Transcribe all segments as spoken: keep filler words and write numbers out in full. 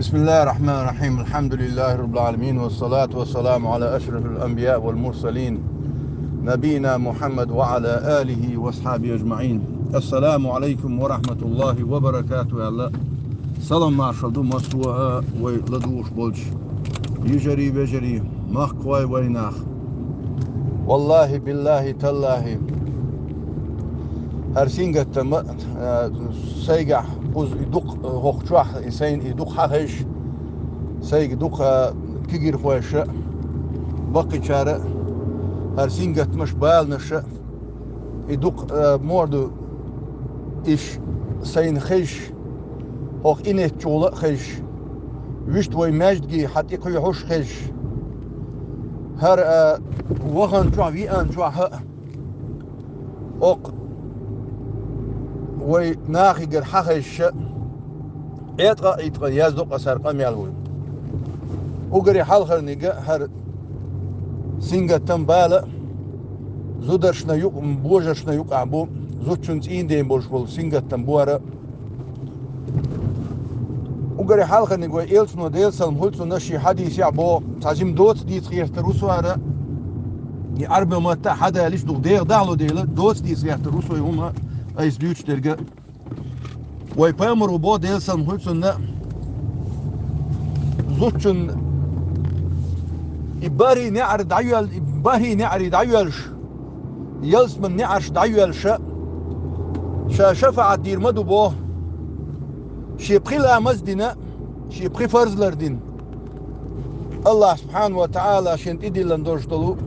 بسم الله الرحمن الرحيم. الحمد لله رب العالمين، والصلاة والسلام على أشرف الأنبياء والمرسلين، نبينا محمد وعلى آله وأصحابه أجمعين. السلام عليكم ورحمة الله وبركاته. Аьлла, салам маршал ду массо а вай ладувгӀаш болча йижарий, вежарий, махкахой, вайнах. Валлахи, биллахи, таллахи, хӀара сингаттам а, э, сайгахь укхаза и дукха, э, хӀокху чохь и сайна и дукха хьахезаш, сайга дукха, э, кегийрхойша а, баккхийчара а, хӀара сингаттамаш, баланаша а, и дукха, э, муха ду, иш сайна хезаш, хӀокху инеттачул а хезаш, вуьшта вай маьждиге хьан тӀе кхуьйхьуш хезаш, хӀара, э, вахана чохь, веана чохь а, хӀокху вай нахигара хьахезаш а, Ӏеткъа а, Ӏиткъа а яздо-кх аса хӀара къамел вуй. Уггаре хьалхарниг а хӀара сингаттам, бала а зударшна юкъ-, божаршна юкъахь бу, зудчун цӀийнден болуш болу сингаттам бу хӀара. Уггаре хьалхарниг вай элчано, Делан салам хуьлда цунна, шен хьадисехь боху, цхьа жима доца дийца гӀертар ву со хӀара, и Ӏарбойн матта хьадалийча, дукха дегӀан дахло дела, доца дийца гӀертар ву со и хӀума, айса дуьйцуш дерг а. Вай пайхамар ву боху, Делан салам хуьлда цунна, зудчун и бархӀий неӀар дӀайоьл-, и бархӀий неӀарий дӀайоьллуш, ялсаманин неӀарш дӀайоьллуш а, ша шафаӀат дийр ма ду боху, шен пхи ламаз а дина, шен пхи фарз лардина. АллахӀ субхьанаху ва таӀала шен тӀедиллина долуш долу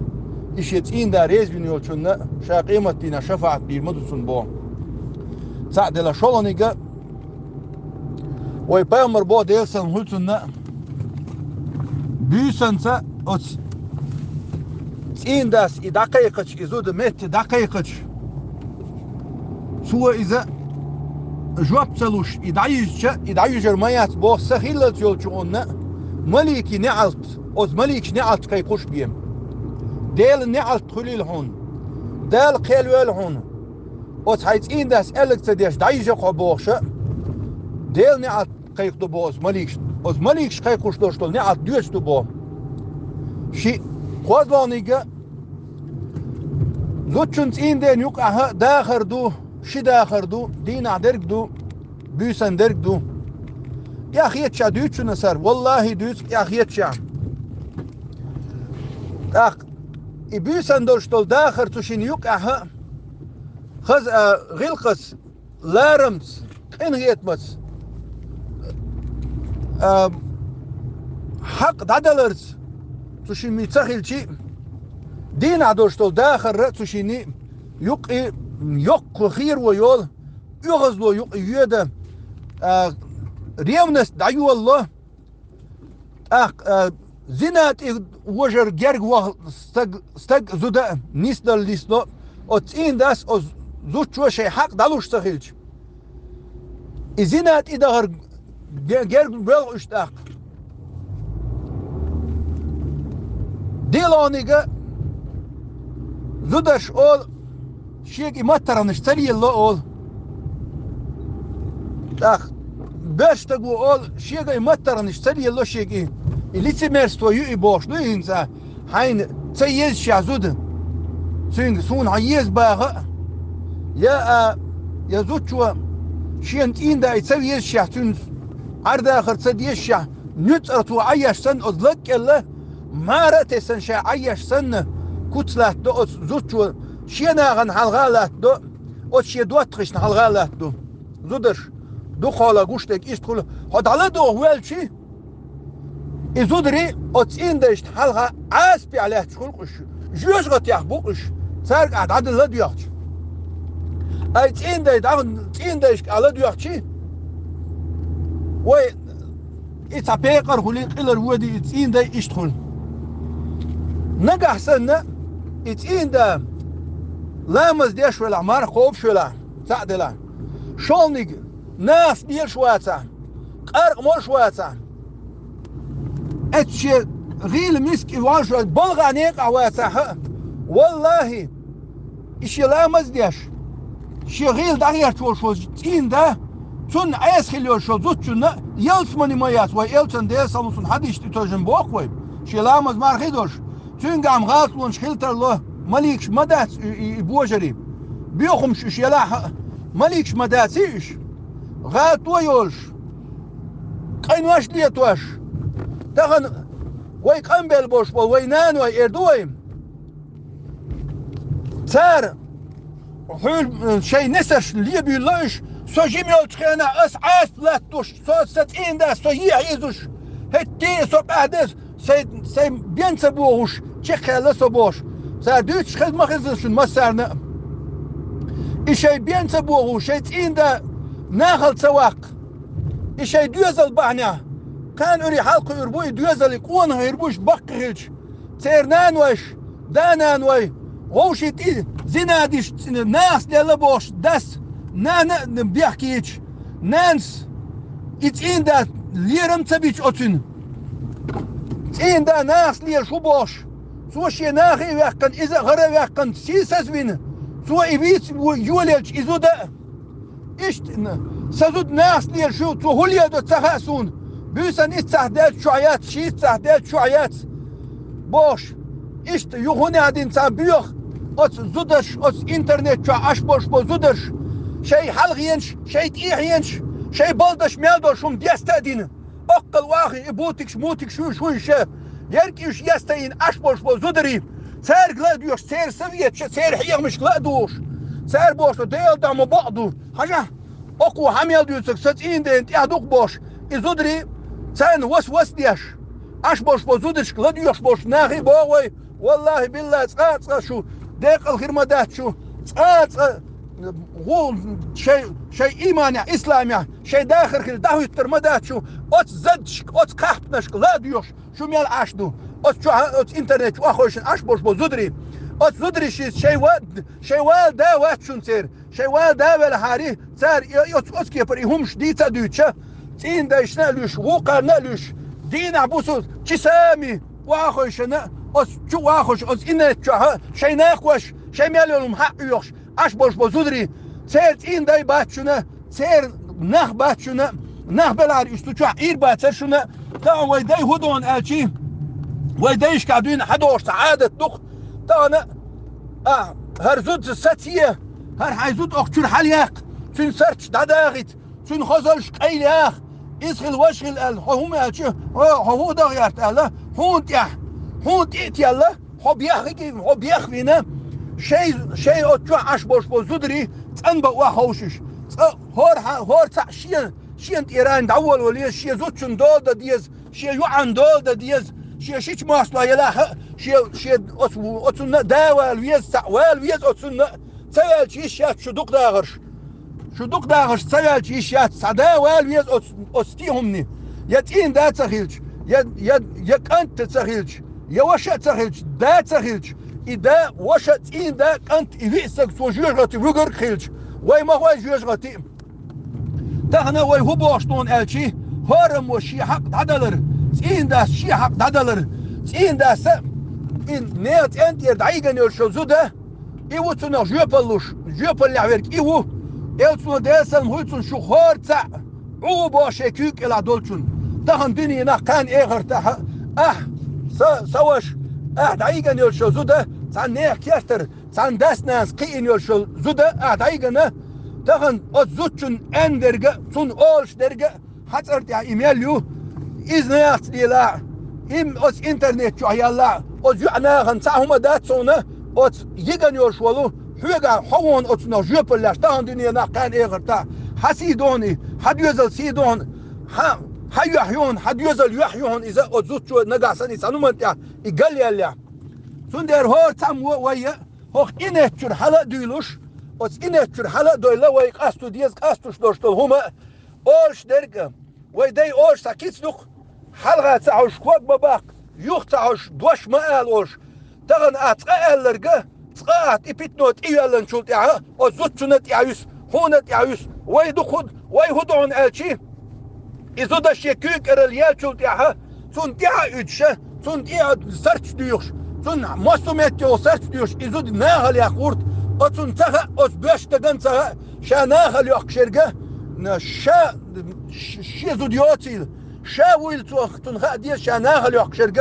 и шен цӀийнда реза вина йолчунна ша къематдийнахь шафаӀат бийр ма ду цунна боху. Цхьаъ делахь, шолгӀаниг а, вай пайхамар боху, Делан салам хуьлда цунна, буьйсанца оцу цӀийндас и дӀакхайкхича, и зуда метта дӀакхайкхича, цо иза жоп ца луш, и дӀайижча, и дӀайижар ма яц боху, са хиллалц йолчунна маликийн неӀалт, оцу маликийн неӀалт кхайкхуш бен. Делан неӀалт хуьлийла хьуна, Дала кхел войла хьуна, оцу хьайн цӀийндас аьлларг ца деш дӀайижа хьо бохуш а, Делан неӀалт кхайкхадо боху оцу маликашна. Оцу маликаша кхайкхуш долуш долу неӀалт доьшуш ду боху. Шиъ, кхозлагӀниг а, зудчун цӀийнден юкъахь а дахар ду, ши дахар ду, дийнахь дерг ду, буьйсан дерг ду. ТӀехь хетачохь дуьйцучунна сара, валлахӀи, дуьйцу тӀехь хетачохь. ТӀаккха и буьйсан долуш долу дахар цу шинна юкъахь а, хаза, а, гӀиллакхаца, ларамца, къинхетамаца, а, хьакъ дӀадаларца цу шинна ца хилчи а, дийнахь долуш долу дахар а цу шинна юккъе йоккха херо йолу, оьгӀазло юккъе йоьду, а, ревность дӀайолало, тӀаккха, а, зина тӀе вожар герга ваха стаг, стаг, зуда а нисдала нисло, оцу цӀийндас оцу зудчо шайн хьакъ дӀалуш ца хилча. И зина тӀе дахар ге-, герга боьлху уьш тӀаккха. ДиълагӀниг а, зударша олу, шега и маттаргӀанаш ца лелало олу. ТӀаккха боьрша стаго олу, шега и маттаргӀанаш ца лелало шега и, и лицемерство ю и бохуш ду и хӀинца. Хьайна ца езашехь зуда, цуьнга суна хьан еза баха а, я а, я зудчо шена цӀийнда и ца везашехь, цуьнца Ӏардахар ца дезашехь, нуьцкъала цо Ӏа еш санна, оцу лаг кӀелла, мара а тесна ша Ӏа еш санна, куц латтадо оцу зудчо, шен нахана хьалха а латтадо, оцу шен доттагӀашна хьалха а латтадо. Зударша, дукхахьолахь гуш дерг иштта хуьлу, хьо дӀаладогӀа воьлчи, и зударий оцу цӀийндайшна хьалха Ӏазапехь лаьтташ хуьлу-кх уьш, жоьжахатех бу-кх уьш, цаьрга ахь дӀа ладоьгӀча. Ай, цӀийндай дӀа-, цӀийндайшка ахь ладоьгӀчи, вай, и цхьа пекъар хуьлий, къилара воьдий, и цӀийндай иштта хуьлу. Нагахь санна, и цӀийнда ламаз деш велахь, марха кхобуш велахь, цхьаъ делахь, шолгӀаниг, нахаца лелаш вацахь, къаркъа молуш вацахь, эцу шен гӀийла миска и вовшах балгӀа некъахь вацахь а, валлахӀи, и шен ламаз а деш, шен гӀийла дӀагӀерташ волуш волчу цӀийнда, цунна Ӏеса хила йолуш волу зудчунна Ялсмани ма яц, вай элчан Делан салам хилда цунна хьадисаш тӀе тожжина боху вай. Шен ламаз мархий долуш, цуьнгахь гӀалатлонаш хила тарло, маликаш ма дац и, и, и божарий. Боьхамаш уьш елахь а, маликаш ма дац и уьш. ГӀалат а йолуш, къинош а летош, тахана вай къамбелла болуш болу вай наной эр ду вай. Цара хьуьл-, шайн несарш лебуьйлла уьш, со жима йолчу хенахь ас Ӏаста латтош, со сан цӀийнда со ехьа изуш, хӀетте а со къаьхьа деза, сайн, сайн бен ца бохуш, чекхъяьлла со бохуш. Цара дуьйцуш хеза ма хеза шуна массарна а. И шайн бен ца бохуш, шайн цӀийнда нахала ца ваккха. И шайн доьзал бахьанехь, кхана уьри хьалакхуьур бу и доьзал, и къонах хир бу уьш баккхий хилча. Церан нанойш, да-наной, вовшийн тӀе зина деш нахаца лелла бохуш, дас, нана а бехкийча, нанас и цӀийнда лерам ца бича оцуьнан. ЦӀийнда нахаца лелаш ву бохуш, цо шен нахе а ваьккхина, иза а хӀара а ваьккхина, сийсазвина, цо и вийца йолаелча и зуда а. Иштта, сан зуда нахаца лелаш ю, цо хӀун ледо ца хаьа суна. Буьйсанна иццахь даьлча чохь яц, шийтта цахь даьлча чохь яц, бохуш. Иштта юха хӀун яхьа дина цхьа боьха оцу зударш, оцу интернет чохь Ӏаш болуш болу зударш, шайн хьалхенаш, шайн тӀехьенаш, шайн балдаш мел долуш хӀума деста а дина. Оккхал вахи и бутикаш, мутикаш уьш, уьш, ерг уьш еста а йина Ӏаш болуш болу зударий, цаьрга ла а доьхуш, церан советаш, церан хьехамашка ла а духуш, цара бохуш, Делан дуьхьа ма бакъ ду. Хьажахь, окхо хьан мел дуьйцург сан цӀийнан дена тӀехь ду-кх бохуш, и зударий царна вас-вас деш, Ӏаш болуш болу зударшка ла доьхуш болуш нахе боху вай, валлахӀи, биллахӀи, цкъа а цкъа шу декъал хир ма дац шу, цкъа а цкъа гӀу-, шайн, шайн ийманехь, исламехь, шайн дахар хила дӀахӀуьттур ма дац шу, оцу задашка, оцу кхахпанашка ла а доьхуш, шу мел Ӏаш ду. Оцу чохь, оцу интернет чу охьахевшина Ӏаш болуш болу зударий. Оцу зударий шийтта шайн ва-, шайн вала да вац шуна церан. Шайн вала да велахьара, цара и, и оцу, оцу кепара и хӀумаш дийца а дуьйцуша, цӀийнан дайшна а луьйш, вукхарна а луьйш, дийнахь бусул часами охьахевшина, оцу чу охьахевшина, оцу интернет чохь шайн накхош, шайн мел йолу хӀума хьаъ оьхуш, Ӏаш болуш болу зударий. Церан цӀийнан дай бац шуна, церан нах бац шуна, нах белахьара уьш цу чохь Ӏийр бацара шуна. Тахана вай дай хӀун доху аьлчи, вай дайшкахь дуьйна хьан дохуш цхьа Ӏадат ду-кх. Тахана, а, хӀара зуда саце, хӀара хьайн зуда окху чуьра хьалаяккха, цуьнан сарташ дӀадахийта, цуьнан хазалш къайлаяха, иза хила, важа хила аьлла, хьо хӀума аьлча, хьо, хьо хӀун даха гӀерта аьлла, хьуна тӀехь, хьуна тӀе а телла, хьо бехк, хьо бехк вина, шайн, шайн оцу чохь Ӏаш болуш болу зударий цӀанбан охьахевшаш. Цкъа хӀора хьа-, хӀора цхьаъ шен, шена тӀера дӀаволавала веза, шен зудчунна дола дан деза, шен йоӀанна дола дан деза, шен шича мостагӀа елахь а, шен, шен оцу, оцунна а да вала веза, цхьаъ вала веза оцунна а. Ца ваьлча йиш яц шу дукха дахарш. Шу дукха дахарш ца ваьлча йиш яц, цхьа да вала веза оцу, оцу стен хӀумане. Я цӀийнан да ца хилча, я, я, я кӀант а ца хилча, я ваша а ца хилча, да ца хилча, и да, ваша, цӀийнан да, кӀант, и виъ стаг цо жоьжахати вуьгург а хилча, вай ма хой жоьжахати. Тахана вай хӀун бохуш ду аьлчи, хӀораммо шен хьакъ дӀадалар, цӀийнан дас шен хьакъ дӀадалар, цӀийнан дас а, и нехан цӀен тӀера дӀайигана йолуш йолу зуда, и ву цунах жоьпаллуш, жоьпаллехь верг и ву. Элчано, Делан салам хуьлда цунна, шу хӀора цхьаъ Ӏу ву боху шен куьйга кӀелахь долчунна. Тахана дуьненахь, кхана эхартахь а, ахь, сан, сан ваша, ахь дӀайигана йолуш йолу зуда, цхьана нехан кертара, цхьана дас-нанас кхиийна йолуш йолу зуда ахь дӀайигана, тахана оцу зудчунна аьнна дерг а, цунна олуш дерг а, хьан цӀарна тӀехь и мел ю, иза нахаца лелахь а, и оцу интернет чохь яллахь а, оцу йоьӀан нахана цхьа хӀума дац хьуна, оцу йигана йолуш волу, хьоьгахь хьо вон оцунах жоьпаллеш тахана дуьненахь, кхана эхартахь, хьан сий ду хьуна и, хьан доьзал сий ду хьуна, хьан, хьан юьхь ю хьуна, хьан доьзал юьхь ю хьуна иза, оцу зудчо нагахь санна и цхьана хӀуманна тӀехь и галъяьллехь. Цундела хӀора цхьаммо а вай а, хӀокху инет чуьра хьала а дуьйлуш, оцу инет чуьра хьала а дойлла вай къасто деза къастуш долуш долу хӀума а, олуш дерг а, вай дай олуш цхьа кица ду-кх, хьалха ца хьожуш ког ма баккха, юха ца хьожуш дош ма ала олуш. Тахана ахь цкъа аьлларг а, цкъа ахь и питано тӀейоьлланчул тӀаьхьа, оцу зудчунна а тӀаьхьа юьсу, хьуна а тӀаьхьа юьсу. Вай ду-кх хӀун, вай хӀун ду хьуна аьлчи, и зуда шен куьйга кӀиралла яьллачул тӀаьхьа, цунна тӀаьхьа а уьдуша, цунна тӀаьхьа сарташ доьхуш, цунна массо а метте йолу сарташ доьхуш, и зуда нахала яккха гӀурт, оцунна ца хаьа, оцу боьшачу стагана ца хаьа, ша нахала йоккхуш ерг а, ша, ш-, шен зуда йоцийла, ша вуйла цо, цунна хаа деза ша нахала йоккхуш ерг,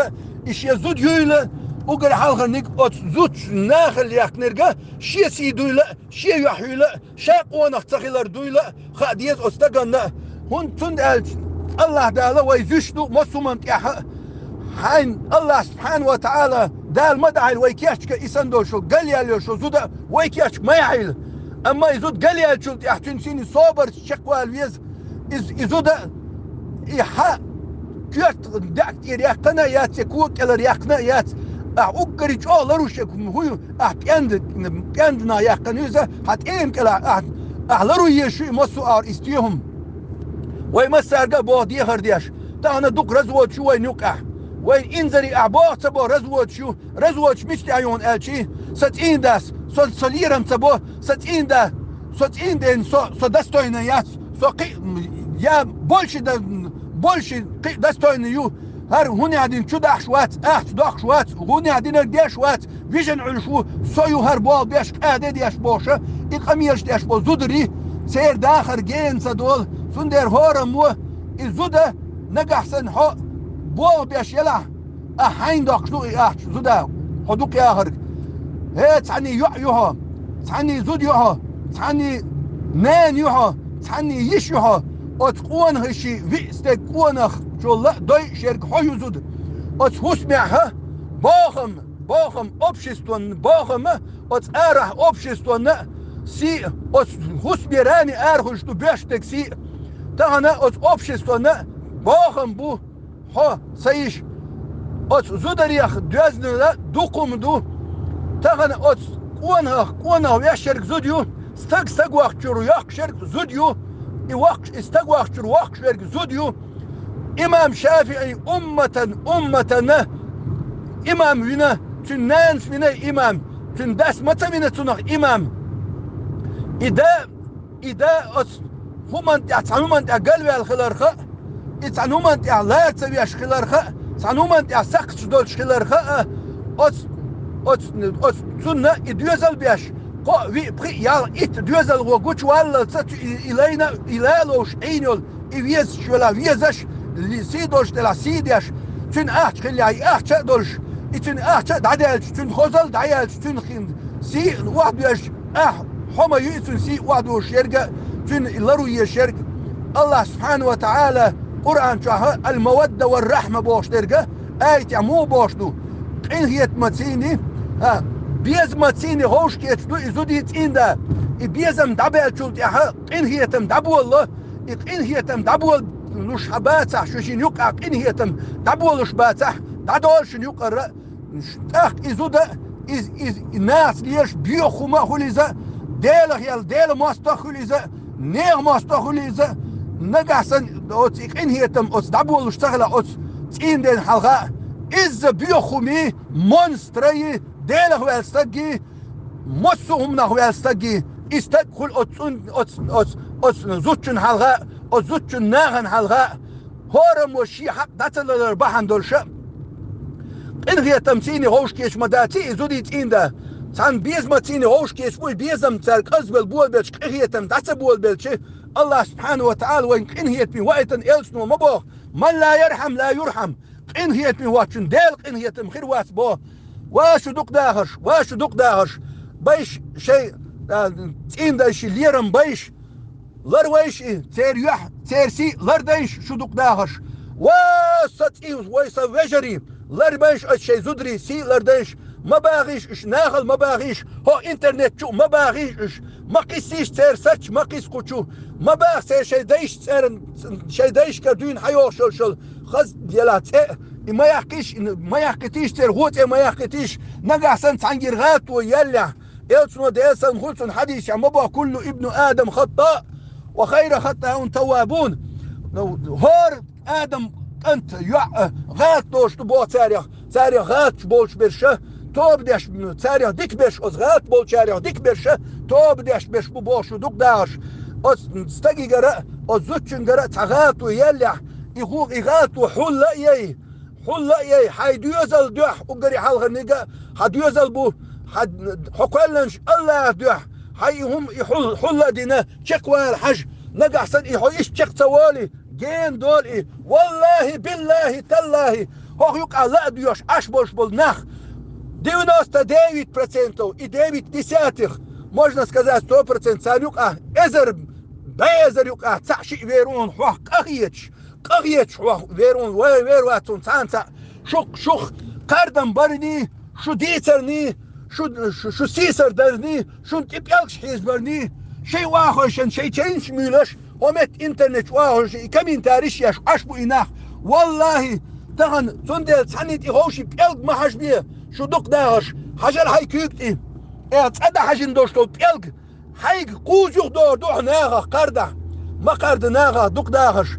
и шен зуда юйла, уггар хьалхарниг оцу зудчу нахала яьккхинарг, шен сий дуйла, шен юьхь юйла, ша къонах ца хилар дуйла, хаа деза оцу стаганна. ХӀунда цунна аьлча, Аллаха Дала вай зуьйш ду массо хӀуманна тӀехь. Хьайна Аллах Субхьана ва ТаӀала Дала ма дахьийла вай кечка и санна долуш, галъяьлла йолуш зуда вай кечка ма яхьийла. Амма и зуда галъяьллачул тӀехь цуьнан сийна собарца чекхвала веза. Иза, и зуда, и хьа коьрта даьӀахка тӀера яьккхина а яц, я кога кӀелара яьккхина а яц. Ахь уггаре чӀогӀа ларуш ерг хӀун ю? Ахь пӀенда, пӀенданах яьккхина ю иза, хьан тӀема кӀелахь, ахь, ахь ларо езаш ю и массо а агӀор и стен хӀума. Вай массаьрга а боху дехар деш, тахана дукха разводаш ю вайна юккъехь. Вайна инзаре ахь боху ца бо разводаш ю, разводаш мича тӀехь ю хьуна аьлчи, сан цӀийнан дас, со, со лерам ца бо, сан цӀийнан да, со цӀийнан ден, со, со достойна яц, со кхин, я больше да, больше кхин достойна ю, хӀара хӀунехь дина чу дахьаш вац, ахча дохкуш вац, хӀунехь динарг деш вац, вижина Ӏуьллуш ву, со ю хӀара болх беш, кӀаде деш бохуша, и къамелаш деш болу зударий, церан дахар гена ца долу, цундела хӀораммо, и зуда нагахь санна хьо болх беш елахь, ахь хьайна доккхуш ду и ахча, зуда, хьо дукха яхарг. ХӀей, цхьанний йоӀ ю хьо, цхьанний зуда ю хьо, цхьанний нана ю хьо, цхьанний йиш ю хьо, оцу къонахий виъ стеган къонахчул а дойуш ерг хьо ю зуда. Оцу хӀусамехь бохам, бохам обществон, бохама, оцу арахь обществонна сий, оцу хӀусамера а арахуьлуш ду боьрша стеган сий. Тахана оцу обществонна бохам бу, хьо, сан йиш, оцу зударех доьзна дукха хӀума ду. Тахана оцу къонахах къонах веш ерг зуда ю, стаг стаг вахчуьра йоккхуш ерг зуда ю, и воккхуш, и стаг вахчуьра воккхуш верг зуда ю. Имам ШафиӀи умматан, умматана имам вина, цуьнан нанас вина имам, цуьнан дас ма ца вина цунах имам. И да, и да оцу хӀуманна тӀехь, цхьана хӀуманна тӀехь галваьлла хиларха а, и цхьана хӀуманна тӀехь лара ца веш хиларха а, цхьана хӀуманна тӀехь сакхташ долуш хиларха а, оцу, оцу, оцу цунна и доьзал беш, кхоъ, виъ, пхиъ, ялх, итт доьзалхо гучуваллалца цу и, и лайна, и лаловш Ӏийна йолу, и везаш велахь везаш, ли-, сий долуш делахь сий деш, цуьнан ахча хиллехь и ахча а долуш, и цуьнан ахча а дӀадаьлча, цуьнан хозал а дӀаяьлча, цуьнан хин сий охьадоьжча, ахь хьо ма ю и цуьнан сий охьадожуш ерг а, цуьнан и ларо езаш ерг а. Аллах Субхьана ва ТаӀала Къуръан чохь «Ал-мавадда ва рахьма» бохуш дерг а, аятехь муха бохуш ду? Къинхетамцийний, а, безамцийний ховшкечу ду и зудий цӀийнда. И безам дӀабаьллачул тӀаьхьа къинхетам дӀаболало, и къинхетам дӀаболалуш хьан бацахь, шу шина юкъахь къинхетам дӀаболуш бацахь, дӀадолу шина юкъара, тӀаккха и зуда, иза, иза, и нахаца лелаш боьха хӀума а хуьлу иза, Делах яьлла, Делан мостагӀ а хуьлу иза, нехан мостагӀ а хуьлу иза, нагахь санна оцу и къинхетам оцу дӀаболуш ца хилахь оцу цӀийнан ден хьалха а, изза боьха хӀумий, монстрий, Делах ваьлла стаггий, массо а хӀуманах ваьлла стаггий, и стаг хуьлу оцу цӀун-, оцу, оцу, оцу зудчун хьалха а, оцу зудчун нахана хьалха а, хӀораммо шен хьакъ дӀа ца лалар бахьана долуш а. Къинхетамцийний ховшкечу ма даций и зудий цӀийнда. Цхьана безамцийний ховшкечу бу и безам цаьрга къазвелла болабелча, къинхетам дӀа ца болабелча, Аллах Субхьана ва ТаӀала вайна къинхетаме ваийтина элчано ма боху: «Ман ла ярхьам, ла юрхьам». Къинхетаме воцчунна Делан къинхетам хир вац боху. Ва шу дукха дахарш, ва шу дукха дахарш, байш шайн, а, цӀийнда ши лерам байш, ларвайш и, церан юьхь, церан сий лардайш шу дукха дахарш. Ва сан цӀий, вай сан вежарий, ларбайш аса шайн зударий сий лардайш, ма бахийш уьш, нахала ма бахийш, хӀо интернет чу ма бахийш уьш, ма кхиссийш церан сач, ма кхисса кху чу, ма баха церан шайн дайш цӀеран, шайн дайшкара дуьйна хьайохуш йолуш йолу хаза елахь цӀе а, и ма яккхийш, и ма яккхийтийш церан хӀоцӀе ма яккхийтийш, нагахь санна цхьаьнгара гӀалато яьллехь, элчано Делан салам хуьлу цунна хьадисехь ма боху: «Куллу ибну Адам хаттаъ, ва хайра хаттаун таввабун». ХӀора Адам кӀант йоӀ гӀалат долуш ду боху царех, царех гӀалаташ болуш берш а, тоба деш, царех дика берш, оцу гӀалат болчарех дика берш а, тоба деш берш бу бохуш ду дукха дахарш. Оцу стагигара а, оцу зудчуьнгара а цхьа гӀалато яьллехь, и хӀу-, и гӀалато хьулла а яй, хьулла а яй, хьайн доьзал дуьхьа, уггаре хьалхарниг а хьан доьзал бу, хьан, хьо кхоьллинчу Аллаха дуьхьа, хьайн и хӀума, и хьул-, хьулла а дина, чекхвала хьажа, Нагахь санна и хьо иштта чекх ца волий, гена долу и. Валлахи, биллахи, таллахи, хӀокху юкъахь ла а доьшуш Ӏаш болуш болу нах, девяносто девять процентов и девять десятых, можно сказать, сто процентов, царна юкъахь эзар, бӀе эзар юкъахь цхьаъ шиъ вер ву хьуна хьох къахеташ, къахеташ хьох вер ву хьуна, вай вер вац хьуна цхьана цхьаъ. Шух, шух кхардам барний, шу дийцарний, шу, шу, шу сийсар дарний, шун тӀе пӀелгаш хьийзабарний, шайн вахойшан шайн чайнаш муьйлаш, хӀо метта интернет чу вахойш и комментариш еш Ӏаш бу и нах. Валлахи, тахана цундела цхьанний тӀе ховший пӀелг ма хьажабе, шу дукха дахарш, хьажар хьайн куьйга тӀе. Э, цӀа дан хьажина долуш долу пӀелг, хьайга кхуза юхадогӀур ду хьо нахах кхардахь, ма кхарда нахах дукха дахарш.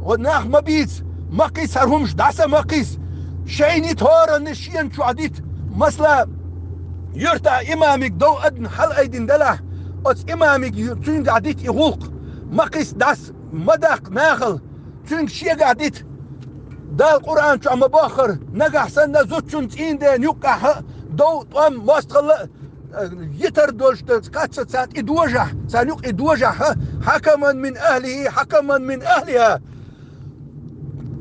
ХӀо нах ма бийца, ма кхийса хӀара хӀумаш, дӀаса ма кхийса. Шайна дита хӀоранна шена чохь дита. Масала, юьртахь имамиг дов адна хьала айдина делахь, оцу имамиг ю-, цуьнгахь дита и гӀуллакх. Ма кхийса дӀаса, ма даккха нахала, цуьнга шегахь дита. Дала Къуръан чохь ма боххара, нагахь санна зудчун цӀийнден юккъахь а дов, тӀом, мостагӀалла а, йитар долуш дара, кхаччалц царна и дожахь, царна юкъа и дожахь, хьа, хьакаман мин ахлихи, хьакаман мин ахлиха.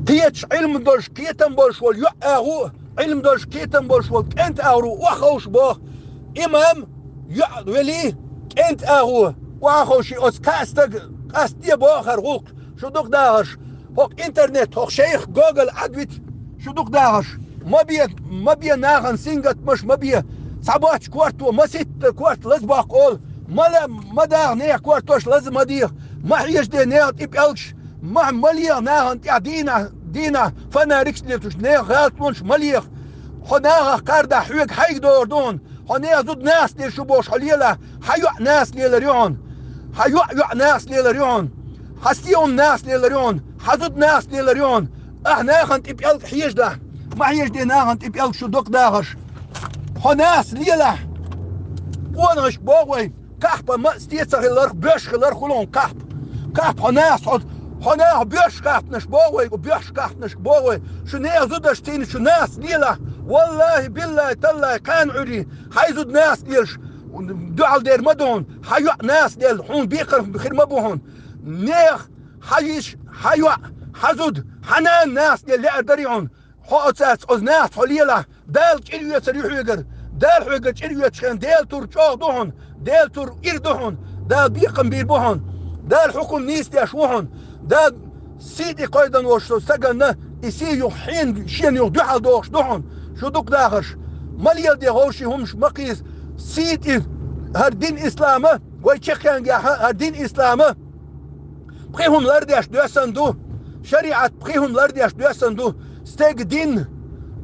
Кхеташ Ӏилма долуш, кхетам болуш волу йоӀ агӀо, Ӏилма долуш, кхетам болуш волу кӀентан агӀор ву охьаховша боху. Имам, йоӀ велий, кӀентан агӀо охьаховший оцу кхаа стаг къастаде боху хӀара гӀуллакх. Шу дукха дахарш, хӀокху интернет, хӀокху шайх Google Ӏадвита, шу дукха дахарш. Ма бе, ма бе нахана сингаттамаш, ма бе. Цхьа боцчу корто, ма ситта корта лаза боккха олу. Ма ла, ма даха нехан кортош лаза ма деха. Ма хьежаде нехан тӀе пӀелгаш, ма, ма леха нахана тӀехь дийнахь, дийнахь фонарикаш летуш, нехан гӀалатонаш ма леха. Хьо нахах кхардахь, хьоьга хьайга догӀур ду хьуна. Хьо нехан зуда нахаца лелаш ву бохуш хьо лелахь, хьан йоӀ нахаца лелар ю хьуна. Хьан йоӀ йоӀ нахаца лелар ю хьуна. Хьан стен хӀума нахаца лелар ю хьуна. Хьан зуда нахаца лелар ю хьуна. Ахь нахана тӀе пӀелг хьежадахь. Ма хьежаде нахана тӀе пӀелг, шу дукха дахарш. Хьо нахаца лелахь. Къонахашка боху вай, кхахьпа ма а стен ца хиларх, боьш хиларх хуьлу хьуна кхахьпа. Кхахьпа хьо нахаца, хьо, хьо наха боьш кхахьпанаш боху вай, боьш кхахьпанашка боху вай. Шу нехан зудаш цийна шу нахаца лелахь. Валлахи, биллахи, таллахи, кхана Ӏуьйрий, хьайн зуда нахаца лелаш дуьхьал дер ма ду хьуна, хьан йоӀ нахаца лела, хьуна бекхар хир ма бу хьуна. Нехан, хьан йиш, хьан йоӀ, хьан зуда, хьан нана нахаца лела лаьар дарий хьуна. Хьо оцаьрца, оцу нахаца хьо лелахь, Дала чӀир оьцур ю хьоьгара. Дала хьоьгара чӀир оьцучу хенахь Делан тур чӀогӀа ду хьуна, Делан тур ира ду хьуна, Дала бекхам бийр бу хьуна, Дала хьукам нийса деш ву хьуна, Дала сий тӀе кхойдан волуш стаганна и сий юха хьена, шена юха дуьхьал дохуш ду хьуна. Шу дукха дахарш, ма леладе ховший хӀумаш, ма кхийса. Сий тӀе хӀара дин ислама, вай чекхенгехь хӀара дин ислама пхи хӀума лардеш доьссана ду. ШариӀат пхи хӀума лардеш доьссана ду. Стеган дин,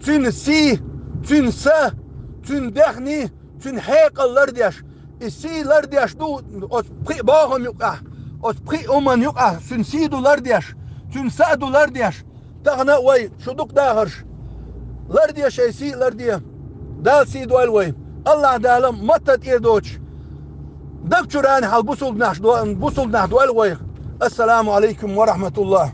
цуьнан сий, цуьнан са, цуьнан даьхни, цуьнан хьекъал лардеш. И сий лардеш ду оцу пхи а бохам юкъахь, оцу пхи а хӀуманна юкъахь цуьнан сий ду лардеш, цуьнан са а ду лардеш. Тахана а вай, шу дукха дахарш, ларде шайн сий, ларде. Дала сий дойла вай. АллахӀ Дала матта тӀера доцуш, даг чуьра хьал бусулба нах до-, бусулба нах дойла вайх. Ассаламу алайкум ва рахматуллах.